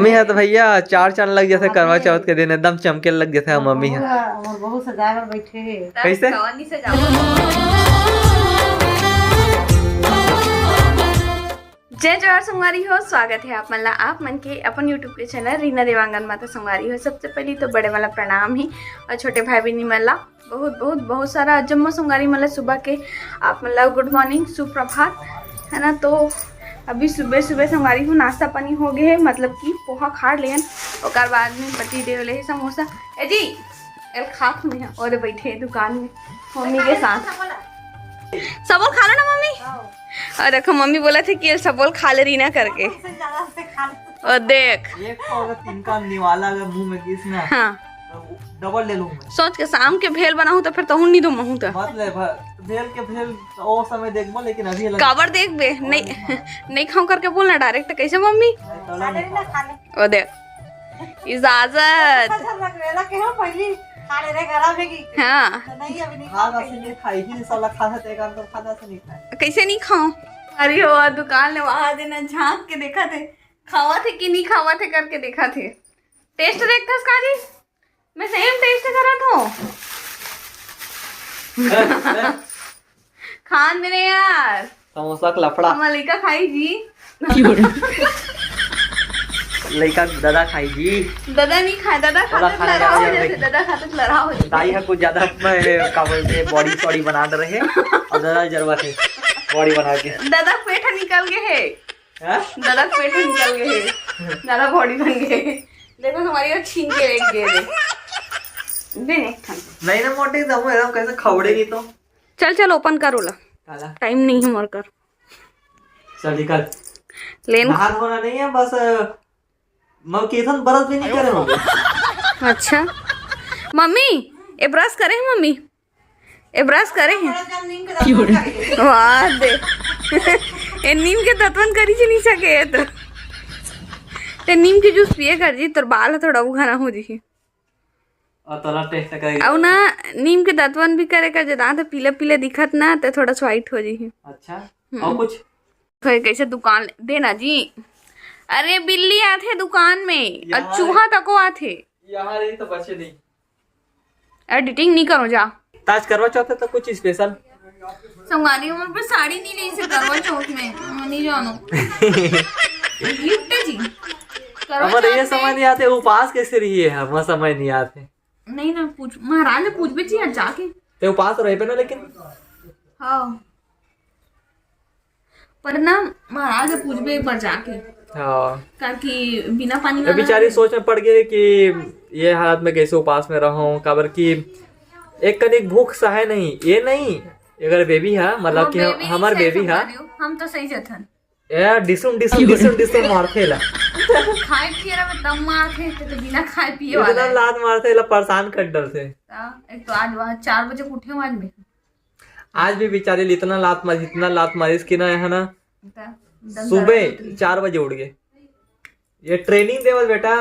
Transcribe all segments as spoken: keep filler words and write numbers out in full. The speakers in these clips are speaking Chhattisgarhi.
मम्मी ह तो भैया चार चांद लग जाथे करवा चौथ के दिन, एकदम चमके लग जाथे मम्मी ह। हमर बहू सजाए बर बैठे हे। कैसे? कौन नहीं सजावा? जय जोहार संगवारी हो, स्वागत है आप मन ला आप मन के अपन YouTube के चैनल रीना देवांगन माता संगवारी हो। सबसे पहली तो बड़े वाला प्रणाम ही और छोटे भाई बहनी मन ला बहुत बहुत बहुत सारा जम्मो संगवारी मन ला सुबह के आप मन ला गुड मॉर्निंग, सुप्रभात, है ना। तो अभी सुबह सुबह संगवारी हो नाश्ता पानी हो गए है, मतलब कि पोहा खा लेन, ओकर बाद में पति देव ले समोसा। ए जी, एल खात में है और बैठे है दुकान में मम्मी के साथ। सबो खा लो ना मम्मी। और देखो मम्मी बोला थे कि एल सबो खा ले रीना करके। और देख, एक तो अगर तिनका निवाला अगर मुंह में गिस ना, हाँ। तो डबल ले लूं मैं। सोच के शाम के भेल बनाहूं तो फिर तहूं नहीं दो महूं तो। मत ले भा-, भेल के भेल ओ समय देखबो, लेकिन अभी अलग। काबर देखबे? नहीं, नहीं खाऊं करके बोलना डायरेक्ट। कैसे मम्मी? नहीं, तो अलग नहीं खाऊं। ओ देख, इजाजत। अच्छा, लग रहा है, केहो पहली खा ले रे, गरम है कि? हाँ। तो नहीं, अभी नहीं खा खाऊं। नहीं खाई ही, साला खा सकते, एक आम तो खा जा से नहीं खाए। कैसे नहीं खाऊं? अरे हो, दुकान ले वहां देना, झांक के देखा थे, खावा थे कि नहीं खावा थे करके देखा थे। टेस्ट देखथस का जी? मैं सेम टेस्ट करत हूँ। खान मेरे यार। समोसा के लफड़ा। हमर लइका खाई जी। लइका दादा खाई जी। दादा नहीं खाए, दादा दादा खाते खाना लड़ा हो ज्यादा जैसे, नहीं। दादा खाते लड़ा हो जैसे। दाई ह कुछ ज्यादा, मैं, का बोलते हैं, बॉडी सॉडी बना दे रहे हैं। और दादा जरूरत है बॉडी बना के। दादा पेट निकल गए है। हैं? दादा पेट निकल गए है। दादा बॉडी बन गए। देखो हमारी ओर छीन के एक दे दे। दे ने एक ठन। नहीं ना मोटे, दम है, कैसे खवड़ेगी तो? चल, चल, ओपन कर ओला। काला। टाइम नहीं है मोर कर। चल निकल। लेन। नहा धोना नहीं है, बस, अ, मैं केथन ब्रश भी नहीं करे हो। अच्छा। मम्मी, ए ब्रश करे है मम्मी? ए ब्रश करे है? वाह दे। ए नीम के दतवन करी जी नहीं सके है तो। ते नीम के जूस पिए कर जी, तोर बाल ह थोड़ा उघाना हो जी। और तोला टेस्ट करेगी। अउ ना, नीम के दतवन भी करे का, जे दांत पीला पीला दिखत ना, ते थोड़ा सा व्हाइट हो जी। अच्छा। हम्म। और कुछ? कोई कैसे दुकान ले-, देना जी। अरे बिल्ली आथे दुकान में, और यार। चूहा तको आथे। यहाँ रही तो बचे नहीं। एडिटिंग नहीं करो जा। ताज करवा चौथ है तो कुछ स्पेशल? संगवारी, हमर पे साड़ी नहीं ली से करवा चौथ में, हाँ, नहीं जानो। गिफ्ट है जी। करवा हमर चौथ ये में। समझ नहीं आते, उपास कैसे रही है, हम समझ नहीं आते। नहीं ना, पूछ, महाराज ने पूछबे जी आज जाके। ते उपास रहे पे ना, लेकिन हाँ। पर ना, महाराज से पूछबे एक बार जाके। हाँ। काकि बिना पानी ये वाला बेचारी है। सोच में पड़ गई कि ये हालत में कैसे उपास में रहूं, काबर कि एक कनिक भूख सहे नहीं, ये नहीं, अगर बेबी है, मतलब हाँ, कि हम, बेबी हमर सहे बेबी है। संभालियो, हम तो सही जथन। ए, डिसुम, डिसुम, डिसुम, डिसुम मारथे ला। खाए पिए रहे तब मारथे, ते तो बिना खाए पिए वाला इतना है। लात मारथे ला, परेशान कर डरथे। हाँ, एक तो आज वहाँ चार बजे उठे हूँ आज मैं। आज भी बेचारी ल इतना लात मारिस, इतना लात मारिस कि ना, है ना, एकदम सुबह दर्द होत रही। चार बजे उठ गए। ये ट्रेनिंग देवल बेटा।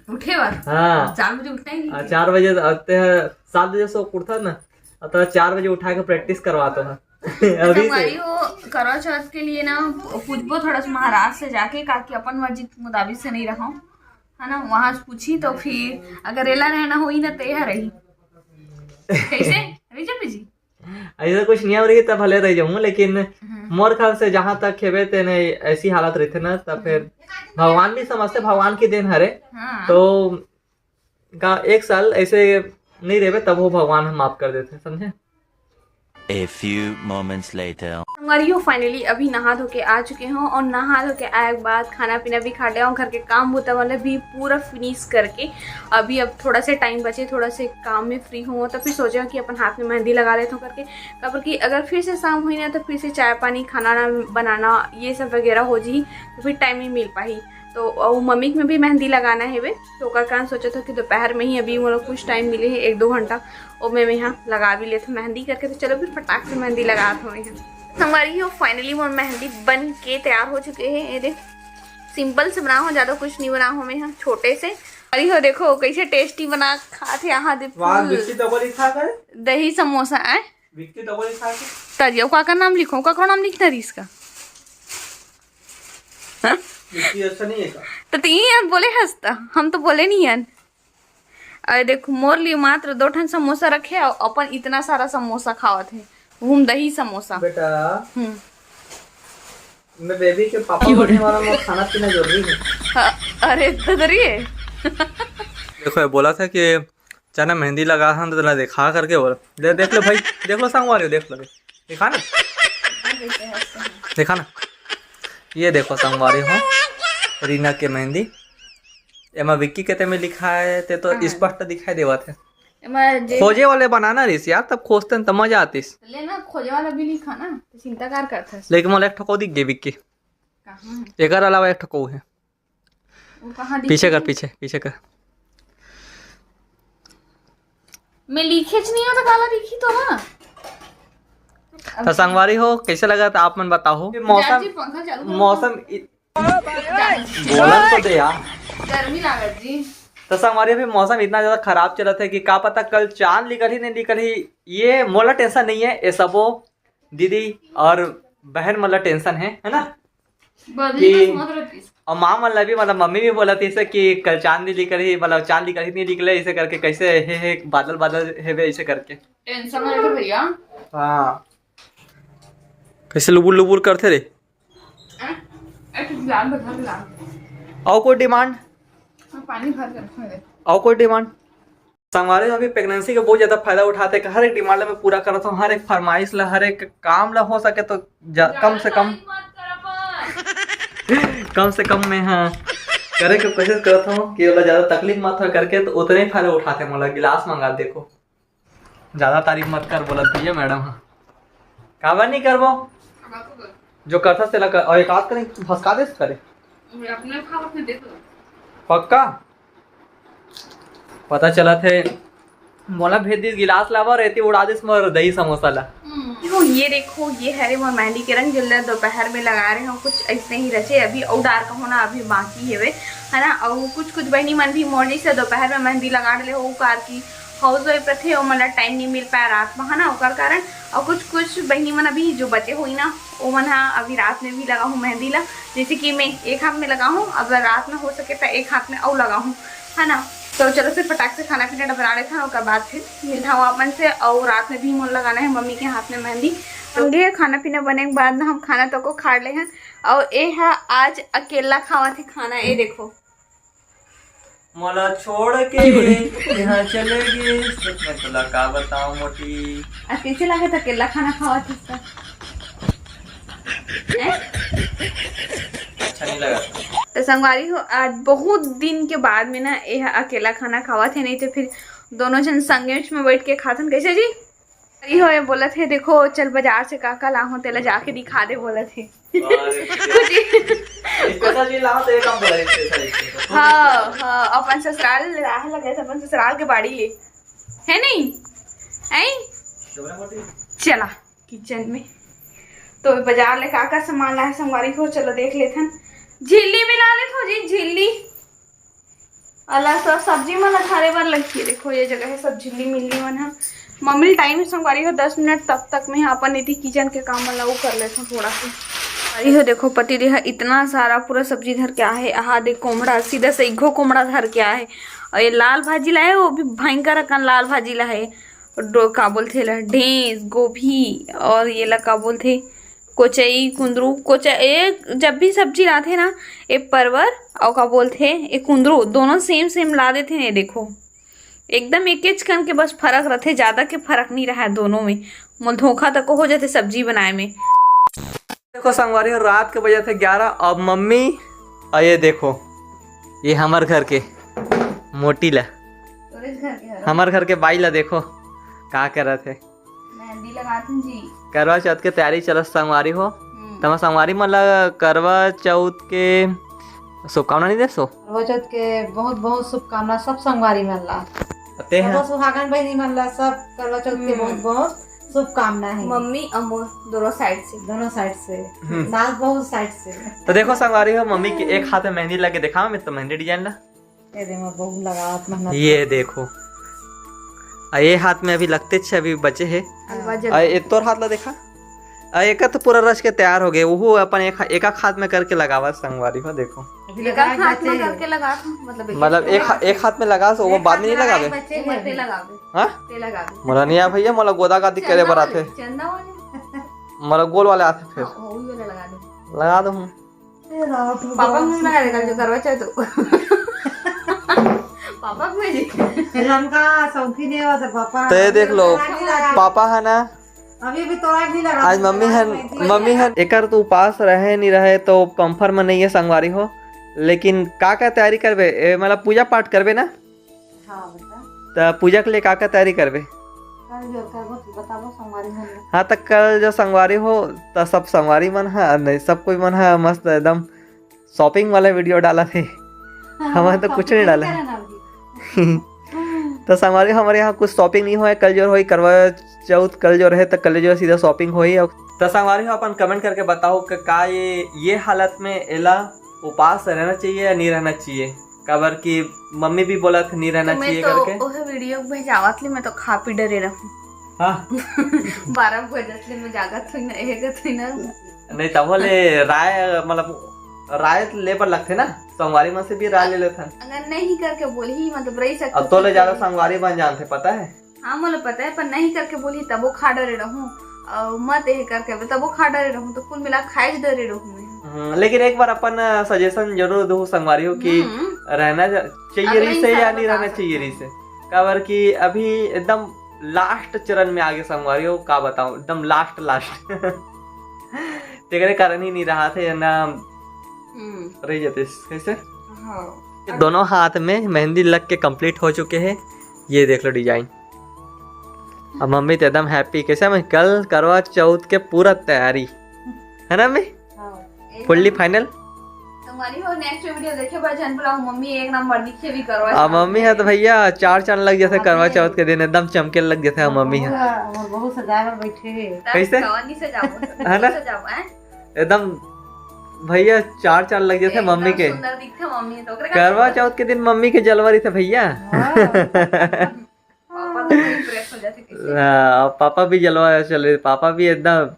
उठे बर? हाँ। चार बजे उठना ही नहीं आ, थे। चार बजे आते हैं, सात बजे सो उठता ना, अब तो चार बजे उठा के प्रैक्टिस करवाता है। अभी से। संगवारी हो, करवा चौथ के लिए ना पूछबो थोड़ा सा महाराज से जाके, काकि अपन मर्जी के मुताबिक से नहीं रहो, है ना? वहाँ से पूछी तो फिर अगर एला रहना होई ना, तो यह रही। कैसे? रही जब जी? ऐसा कुछ नियम रही तब भले रह जाऊँ, लेकिन हम्म। मोर ख्याल से जहाँ तक हेबे तेने ऐसी हालत रहते ना, तब फिर भगवान भी समझते, भगवान की देन हरे। हाँ। तो का एक साल ऐसे नहीं रहबे, तब वो भगवान हम माफ कर देते, समझे? A few moments later। संगवारी हो, finally अभी नहा धो के आ चुके हों और नहा धो के आए के बाद खाना पीना भी खा ले हों, घर के काम बुता वाला भी पूरा फिनिश करके अभी अब थोड़ा से टाइम बचे, थोड़ा से काम में फ्री हों तो फिर सोचे हों कि अपन हाथ में मेहंदी लगा लेते हों करके, काबर कि अगर फिर से शाम हुई ना तो फिर से चाय पानी, खाना ना बनाना, ये सब वगैरह हो जी, तो फिर टाइम नहीं मिल पाही। तो अउ मम्मी के में भी मेहंदी लगाना हेबे, तो ओकर कारण सोचत हों कि दोपहर में ही अभी मोला कुछ टाइम मिले हे, एक दो घंटा, ओमे में यहाँ लगा भी लेत हों मेहंदी करके। तो चलो फिर फटाक से मेहंदी लगात हों यहाँ। संगवारी हो, finally मोर मेहंदी बन के तैयार हो चुके हे। ये देख, सिंपल से बना हों, ज्यादा कुछ नहीं बना हों मैं यहाँ, छोटे से। अरे हो देखो कैसे टेस्टी बना खात हे यहाँ दे वाह, फूल। बिस्किट डबल ही खा कर। दही समोसा आए। बिस्किट डबल ही खा कर। तजियो काकर नाम लिखो, काकरो नाम लिखना रहीस का? हाँ? मिर्ची अच्छा नहीं है का? तो तीन यार बोले हंसता, हम तो बोले नहीं यार। अरे देखो, मोर लिए मात्र दो ठन समोसा रखे और अपन इतना सारा समोसा खावत है, वो हम दही समोसा। बेटा, हम्म। मैं बेबी के पापा बनने वाला, मोर खाना पीना जरूरी है। हाँ, अरे तो जरूरी है। देखो, ये बोला था कि चना मेहंदी लगा था तो तेला देखा करके बोला। दे, देख लो भाई, देख लो संगवारी हो, देख लो, देखा ना, देखा ना। ये देखो संगवारी हो, रीना के मेहंदी। एमा विक्की के ते में लिखा है, ते तो हाँ। स्पष्ट दिखाई देवत है। एमा जे खोजे वाले बनाना रहिस यार, तब खोजते न तब मजा आतिस। लेना खोजे वाला भी लिखा ना, तो चिंता कार करथस। लेकिन मोला एक ठको दिख गे विक्की। कहाँ है? एकर अलावा एक ठको है। वो कहाँ दिख पीछे कर, गई? पीछे, पीछे कर। मैं लिखेच नहीं हो तो काला दिखी तो ना। तो संगवारी हो, कैसे लगा था आप मन बताओ। मौसम, जाजी, पंखा चालू कर। मौसम इ- बोलन तो दे यार। गर्मी लागत जी। तो संगवारी, अभी मौसम इतना ज्यादा खराब चलत है कि का पता कल चांद निकलही नहीं निकलही। ये मोला टेंशन नहीं है, ये सबो दीदी और बहन मन ला टेंशन है, है ना? बदली कि बस मत रहतीस। और माँ मन ला भी, मतलब मम्मी भी बोलत रहिस कि कल चांद नहीं निकलही, मतलब चांद निकलही नहीं निकले, ऐसे करके कैसे हे हे बादल बादल हेवे ऐसे करके। टेंशन है तो भैया। हाँ, कैसे लुबुर लुबुर करते रे। एक गिलास भर के ला। और कोई डिमांड? हाँ, पानी भर के रखा है। और कोई डिमांड? संगवारी हो, अभी प्रेगनेंसी के बहुत ज्यादा फायदा उठाते, हर एक डिमांड ला मैं पूरा करत हूँ, हर एक फरमाइश ला, हर एक काम ला हो सके तो जा, कम से कम, कम से कम मैं, हाँ, करे के कोशिश करत हूँ कि ओला ज्यादा तकलीफ मत हो करके, तो उतने ही फायदा उठाते। मोला गिलास मंगा, देखो, ज्यादा तारीफ मत कर बोलत भैया मैडम, हाँ। काबर नहीं करबो? जो करथस तेला कर, और एक आध करी भसका देस करे। अपने खा, अपने दे दो। पक्का? पता चलत हे, मोला भेज दिस गिलास लाबर, एती उड़ा दिस मोर दही समोसा ला। देखो, ये देखो, ये हरे मोर मेहंदी के रंग, जेला दोपहर में लगा रहे हो, कुछ ऐसने ही रचे अभी, अउ डार्क होना अभी बाकी हेवे, है ना। अउ कुछ कुछ बहिनी मन भी मोर जैसे दोपहर में मेहंदी लगा डले हो, कार की हाउस वाइफ रथे, ओमन ला टाइम नहीं मिल पाए रात में, है ना, ओकर कारण। अउ कुछ कुछ बहिनी मन अभी जो बचे होई ना, ओमन हा अभी रात में भी लगा हूँ मेहंदी ला, जैसे कि मैं एक हाथ में लगा हूँ, अब रात में हो सके तो एक हाथ में अउ लगा हूँ, है ना। तो चलो फिर फटाक से खाना पीना बना लेथन, ओकर बाद फिर मिलता हूँ अपन से। और रात में भी मोर लगाना है मम्मी के हाथ में मेहंदी। तो ये खाना पीना बने के बाद ना हम खाना तको खा ले हन। और ए हा आज अकेला खावत हे खाना, ए देखो। मोला छोड़ के यहाँ चले गे, मैं तोला का बताऊं मोटी। आज कैसे लगे था अकेला खाना खावत हे इसका? हैं? अच्छा नहीं लगा। तो संगवारी हो, आज बहुत दिन के बाद में ना ये अकेला खाना खावत हे, नहीं तो फिर दोनों जन संगेच में बैठ के खाथन। कैसे जी? अरे हो, ये बोलत हे, देखो, चल बाजार से का का लाहूं, तेला जाके दिखा दे, बोलत हे। अरे, कुछ स्पेशल चीज लाओ तो एक काम बोला, स्पेशल, स्पेशल। हाँ, हाँ, अपन ससुराल राह लगे थे, अपन ससुराल के बाड़ी है, है नहीं? ऐ? चला किचन में। तो बाजार ले का का सामान लाए संगवारी हो, चलो देख लेथन। झिल्ली भी ला लेथो जी, झिल्ली। अला सब सब्जी मन ला धरे बर लगही। देखो, ये जगह है सब झिल्ली मिल्ली मन ह। मम्मी टाइम है संगवारी हो दस मिनट, तब तक मैं अपन एती किचन के काम मन ला वो कर लेथो थोड़ा सा। अरे हो देखो, पति देह इतना सारा पूरा सब्जी धर के आहे। आहा, देख कोमड़ा, सीधा सैघो कोमड़ा धर के आहे। और ये लाल भाजी लाए, वो भी भयंकर अकन लाल भाजी लाए। डो-, का बोलथे ला, ढेंस, गोभी और ये ला का बोलथे, कोचई, कुंदरू, कोचई, ये जब भी सब्जी लाथे ना, ये परवर और का बोलथे, ये कुंदरू, दोनों सेम सेम ला देथे ने। देखो, एकदम एकेच कन के बस फरक रथे, ज्यादा के फरक नहीं रहा दोनों में। मोल धोखा तक हो जाथे सब्जी बनाए में। देखो संगवारी हो, रात के बजे थे ग्यारह। अब मम्मी, और ये देखो, ये हमर घर के मोटी ला, तोरेच घर के हरा। हमर घर के बाई ला देखो का करत हे। मेहंदी लगात हूँ जी। करवा चौथ के तैयारी चलत संगवारी हो। हम्म। तमा संगवारी मन ला करवा चौथ के शुभकामना नहीं देसो? करवा चौथ के बहुत बहुत शुभकामना सब संगवारी मन ला। ते हैं। सब सुहागन बहिनी मन ला सब करवा चौथ के हम्म। बहुत बहुत शुभकामना है। मम्मी अमोर दोनों साइड से। दोनों साइड से। हम्म। सास बहू साइड से। तो देखो संगवारी हो, मम्मी के एक हाथ में मेहंदी लगे, देखा मैं तो मेहंदी डिजाइन ला। ये दे, मैं बहुत लगावत मेहनत ये कर। देखो, आ ये हाथ में अभी लगते छे, अभी बचे है। हलवा जल आ ये तोर हाथ ला देखा, आ, एकर तो पूरा रच के तैयार हो गए, वो अपन एक, एक हाथ में करके लगावा संगवारी हो, देखो। अभी एक लगाए हाथ में बचे। करके लगा था, मतलब एक मतलब एक, एक हाथ में लगा, तो वो एक बाद में हाथ नहीं लगावे। बचे उमर हैं। ते लगावे। हाँ? ते लगावे। मोला नहीं आ भैया, मोला गोदा गादी करे बर आथे। चंदा वाले। मोला गोल वाले आथे फिर। हाँ, वही वाला लगा दे। लगा दो हम। पापा मुझे लगा देगा जो करवा चाहे तो। पापा मुझे। हमका शौकीन है, वो तो पापा। तो ये देख लो, पापा है ना, अभी भी तोरा नहीं लगा। आज मम्मी है, मम्मी है। एकर तो उपास रहे नहीं रहे तो कंफर्म नहीं है संगवारी हो, लेकिन का का तैयारी करबे? ए, मतलब पूजा पाठ करबे ना? हाँ, बता। त पूजा के लिए का का तैयारी करबे? कल जो करबो तो बताबो संगवारी मन। हाँ, त कल जो संगवारी हो, त सब संगवारी मन ह, नहीं, सब कोई मन ह मस्त एकदम शॉपिंग वाला वीडियो डाला थे। हमन तो कुछ नहीं डाला है। तो संगवारी, हमारे यहाँ कुछ शॉपिंग नहीं हुआ है। कल जो होई करवा चौथ, कल जो रहे तो कल जो सीधा शॉपिंग होई। तो संगवारी हो, अपन कमेंट करके बताओ कि का ये ये हालत में एला उपास रहना चाहिए या नहीं रहना चाहिए, काबर कि मम्मी भी बोला था नहीं रहना चाहिए करके। ओहे वीडियो भेजावत ले मैं तो खा पी डरे रहूं। हाँ। बारह बजत ले मैं जागत हुई ना, एगत हुई ना। नहीं, तब ले राय, मतलब राय ले बर लगथे ना, संगवारी मन से भी राय ले लेथन। अगर नहीं करके बोलही, मतलब रही सकथे अब तो ले ज्यादा संगवारी बन जानथे, पता है। हाँ, मोला पता है, पर नहीं करके बोलही तबो खा डरे रहूं। और मत एह करके अबे तबो खा डरे रहूं, तो कुल मिला खाए डरे रहूं मैं। हम्म, लेकिन एक बार अपन सजेशन जरूर दो संगवारी हो कि हम्म। रहना चाहिए अगले रिश्ते या नहीं रहना चाहिए रिश्ते, काबर कि अभी एकदम लास्ट चरण में आगे संगवारी हो, का बताऊं, एकदम लास्ट लास्ट। तेरे कारण ही नहीं रहा थे ना। हम्म। रह जाते कैसे? हाँ। दोनों हाथ में मेहंदी लग के कंप्लीट हो चुके हैं। ये देख लो डिजाइन। अब मम्मी तो एकदम हैप्पी, कैसे मैं कल करवा चौथ के पूरा तैयारी, है ना मम्मी? हाँ। Fully final. तुम्हारी हो नेक्स्ट वीडियो देखे बर झन भुलाओ, मम्मी एक नंबर दिखे भी करवा अब चौथ मम्मी है तो भैया चार चांद लग जाते करवा चौथ के दिन, एकदम चमके लग जाते हैं मम्मी है। बहुत सजाए बर बैठे हैं। कैसे? कौन नहीं सजाओ? है ना? सजाओ, हैं? एकदम भैया चार चांद लग जाते मम्मी के। सुंदर दिखते मम्मी तो ओकरे करवा चौथ के दिन मम्मी के जलवा रही थे भैया। हाँ। पापा तो impress हो जाते कैसे। हाँ, पापा भी जलवा चले, पापा भी एकदम।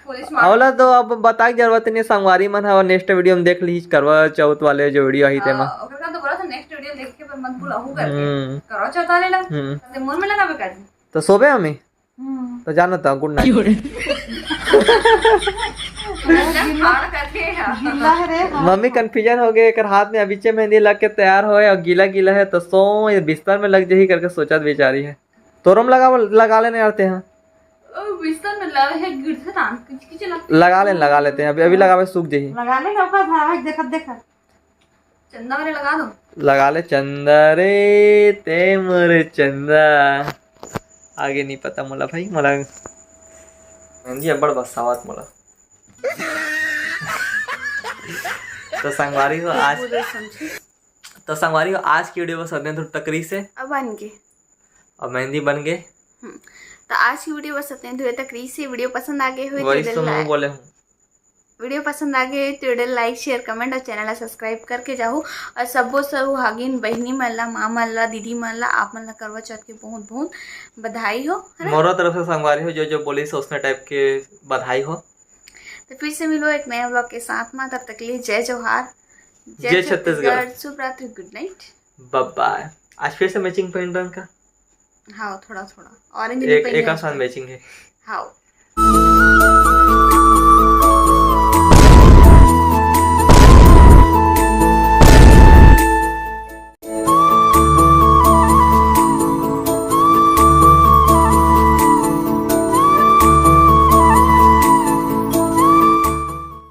पुलिस मार। ओला तो अब बताए के जरूरत नहीं, संगवारी मन ह नेक्स्ट वीडियो में देख ली करवा चौथ वाले जो वीडियो आई तेमा। हाँ, ओकर का तो बोला था नेक्स्ट वीडियो देख के पर मत भुलाहू करके। हम्म। करवा चौथ वाले ला। हम्म। ते मोर में लगाबे कर। तो सोबे हमें। हम्म। तो जानो तो गुड नाइट। गिल्ला है रे, हाँ। मम्मी कंफ्यूजन हो गए, एकर हाथ में अभी मेहंदी लग के तैयार होए और गीला गीला है तो सो ये बिस्तर में लग जाही करके सोचत बेचारी है। तोरम लगा, लगा लेने आते हैं। ओ, बिस्तर में लगे है, गिरथे तान, किच किच लगथे। लगा ले, लगा लेते हैं, अभी, अभी लगावे सूख जाही। लगा ले, ओकर धारावाहिक देखत देखत। चंदा वाले लगा दो। लगा ले चंदा रे, ते मोरे चंदा। आगे नहीं पता मोला भाई, मोला मेहंदी अब्बड़ बसावत मोला। तो संगवारी हो आज, तो संगवारी हो आज की वीडियो बस अतने दूर तक रही से। अब बन के। अब मेहंदी बन गए। हम्म, तो आज की वीडियो बस अतने दूर तक रही से। वीडियो पसंद आ गए हुए वही तो तो मुंह बोले हूँ। वीडियो पसंद आ गए तो वीडियो लाइक, शेयर, कमेंट और चैनल ला सब्सक्राइब करके जाहू। और सबो सुहागिन बहिनी मन ला, माँ मन ला, दीदी मन ला, आप मन ला करवा चौथ के बहुत बहुत बधाई हो, है ना? मोरो तरफ से संगवारी हो, जो जो बोली से उसने टाइप के बधाई हो। तो फिर से मिलो एक नया व्लॉग के साथ में, तब तक के लिए जय जोहार, जय जय छत्तीसगढ़। छत्तीसगढ़, शुभ रात्रि, गुड नाइट, बाय बाय। आज फिर से मैचिंग पहन रंग का। हाँ, थोड़ा थोड़ा ऑरेंज एक, एक आसान मैचिंग है। हाँ।